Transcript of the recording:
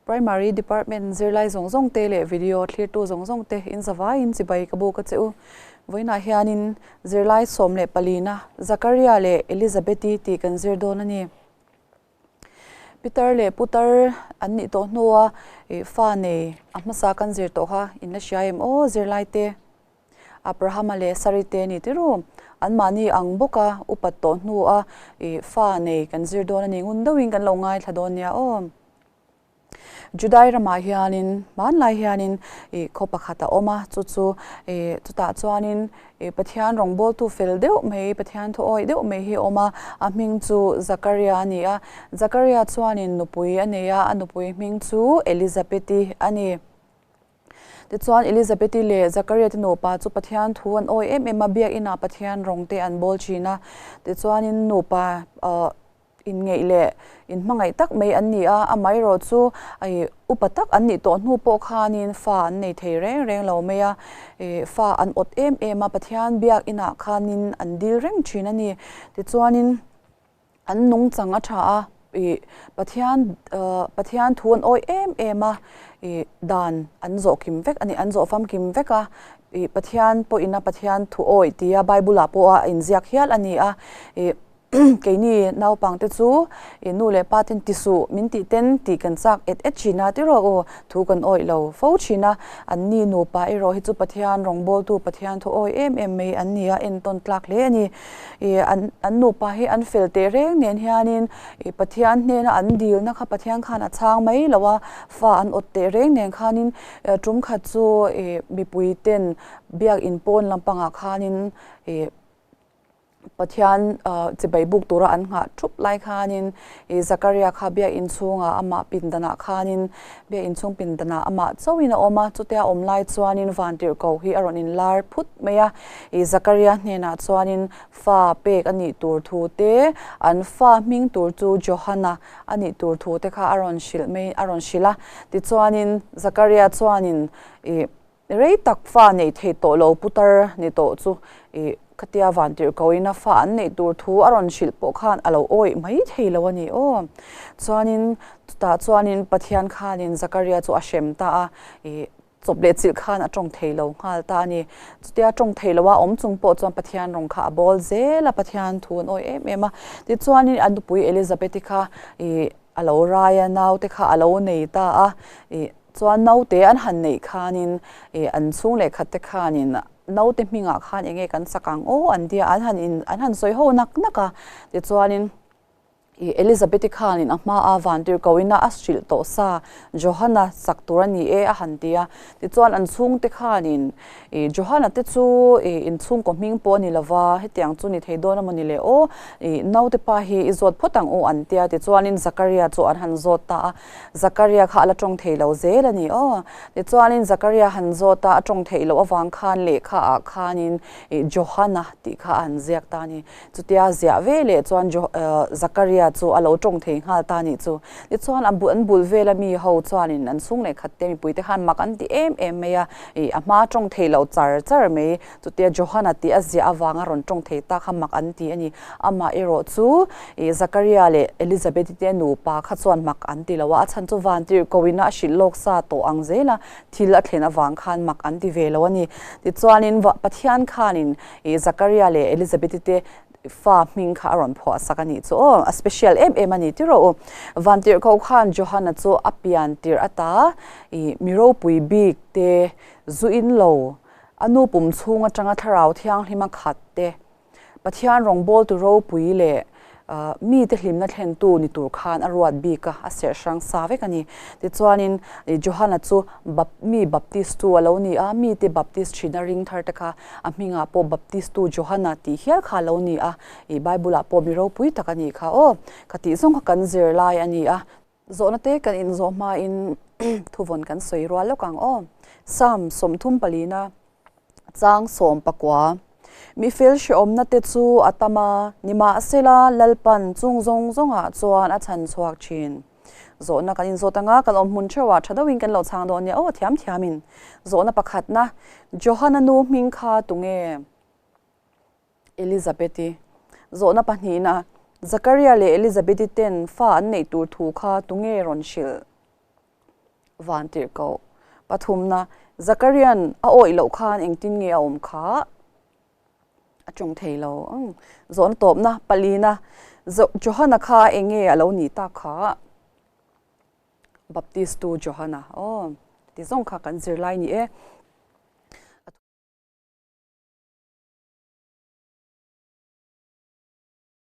Primary Department zirlai zawng zawng te leh video thlirtu zawng zawng te in zavaiin chibai ka buk a che u. Vawiinah hianin zirlai 14na Zakaria leh Elizabeth-i tih kan zir dawn a ni. Pitar leh putar an nih tawh hnua fa nei a hmasa kan zir tawh kha in la hria em aw zirlai te. Abrahama leh Sari te ni tiru anmahni ang bawka upat tawh hnua fa nei kan zir dawn a ni. Ngun deuhin kan lo ngaithla dawn nia aw. Judai ramah hianin hmanlai hianin ih khaw pakhat a awm a, chu chu ih chutah chuanin ih Pathian rawngbawltu fel deuh mai Pathian thu awih deuh mai hi a awm a, a hming chu Zakaria a ni a. Zakaria chuanin nupui a nei a, a nupui hming chu Elizabeth-i a ni. Tichuan Elizabeth-i leh Zakaria te nupa chu Pathian thu an awih em em a, biakinah Pathian rawng te an bawl thin a. Tichuanin nupa ah Inngeih leh inhmangaih tak mai an ni a, amaherawh chu upa tak an nih tawh hnu pawh khanin fa an nei thei reng reng lo mai a, fa an awt em em a, Pathian biak inah khanin an dil reng thin a ni. Tichuanin an nungchang a tha a, Pathian Pathian thu an awih em em a, dan an zawh kim vek a ni, an zawh famkim vek a, Pathian pawhin a Pathian thu awih tia Bible ah pawh a inziak hial a ni a. Keini naupangte chu i nu leh pa ten ti suh min tih ten tih kan chak et et thin a ti rawh u, thu kan awih lo fo thin a, an ni nupa erawh hi chu Pathian rawngbawltu Pathian thu awih em em mai an ni a, entawn tlak hle a ni. I an an nupa hi an fel teh reng nen hianin i Pathian hnena an dilna kha Pathian khan a chhang mai lo a, fa an awt teh reng nen khanin tum khat chu i mipui ten biak in pawn lampangah khanin i Pathian chibai buk tura an nghah thup lai khanin i Zakaria kha biakinn chhungah amah pindanah khanin biakinn chhung pindanah amah chauhin a awm a, chutia awm lai chuanin vantirhkoh hi a rawn inlar phut mai a, i Zakaria hnenah chuanin fa pek a nih tur thu te, an fa hming tur chu Johana a nih tur thu te kha a rawn hrilh mai a rawn hrilh a, tichuanin Zakaria chuanin i Rei tak fa neih theih tawh lo putar ni tawh chu i khatia vantirhkohina fa an neih tur thu a rawn hrilh pawh khan a lo awih mai thei lo a ni aw. Chuanin chutah chuanin Pathian khanin Zakaria chu a hrem ta a, i chawp leh chilh khan a tawng thei lo nghal ta a ni. Chutia tawng thei lo a awm chung pawh chuan Pathian rawng kha a bawl zel a, Pathian thu an awih em em a. Tichuanin a nupui Elizabeth-i kha i a lo rai a, naute kha a lo nei ta a, i Chuan naute an han neih khanin ih an chhung leh khat te khanin naute hmingah khan eng nge kan sak ang aw an tia an han in an han sawi ho nak nak a. Tichuanin ih Elizabeth-i khanin a hma a vantirhkohina a hrilh tawh sa Johana sak tur a ni e a han ti a. Tichuan an chhungte khanin ih Johana te chu ih inchhungkaw hming pawh a ni lova hetiang chu ni thei dawn a maw ni le aw ih naute pa hi i zawt phawt ang u an tia. Tichuanin Zakaria chu an han zawt ta a. Zakaria kha a la tawng thei lo zel a ni aw. Tichuanin Zakaria han zawt a, a tawng theih loh avang khan lehkha ah khanin ih Johana tih kha a han ziak ta a ni. Chutia ziah ve leh chuan Jo Zakaria chu a lo tawng thei nghal ta a nih chu. Tichuan a an bul vela mi ho chuanin an chhung leh khat te mipui te khan mak an ti em em mai a, ih a hma tawng thei lo char char mai. Chutia Johana tih a ziah avanga rawn tawng thei ta kha mak an ti a ni. Amah erawh chu ih Zakaria leh Elizabeth-i te nupa kha chuan mak an ti lo a, a chhan chu vantirhkohina a hrilh lawk sa tawh ang zela thil a thlen avang khan mak an ti ve lo a ni. Tichuanin Pathian khanin ih Zakaria leh Elizabeth-i te fa hming kha a rawn phuah sak a nih chu aw, a special em em a ni tiraw u. Vantirhkoh khan Johana chu a pian tirh ata ih mi ropui bik te zu in lo A nu pum chhung atanga thlarau thianghlim a khat te, Pathian rawngbawltu ropui leh mite hlimna thlentu ni tur khan a ruat bik a, a serh hrang sa vek a ni. Tichuanin Johana chu mi Baptistu a lo ni a, mite Baptist thina ring thar te kha a hmingah pawh Baptistu Johana tih hial kha a lo ni a, Bible-ah pawh mi ropui tak a nih kha aw, ka tih zawng kha kan zir lai a ni a. Zawhna te kan inzawh hmain thuvawn kan sawi rual lawk ang aw. Psalm 34 chang 19. Mi fel hrehawmna te chu a tam a, nimahsela Lalpan chung zawng zawngah chuan a chhan chhuak thin. Zawhna kan inzawt anga kan awm hmun theuhah tha deuhin kan lo chhang dawn nia aw thiam thiamin. Zawhna pakhatna, Johana nu hming kha tunge? Elizabeth-i. Zawhna pahnihna, Zakaria leh Elizabeth-i ten fa an neih tur thu kha tunge rawn hrilh? Vantirhkoh pathumna Zakarian a awih loh khan engtin nge a awm kha a tawng thei lo. Zawhna tawpna palina Johana kha eng nge a lo nih tak kha? Baptistu Johana. Aw, ti zawng kha kan zirlai ni e.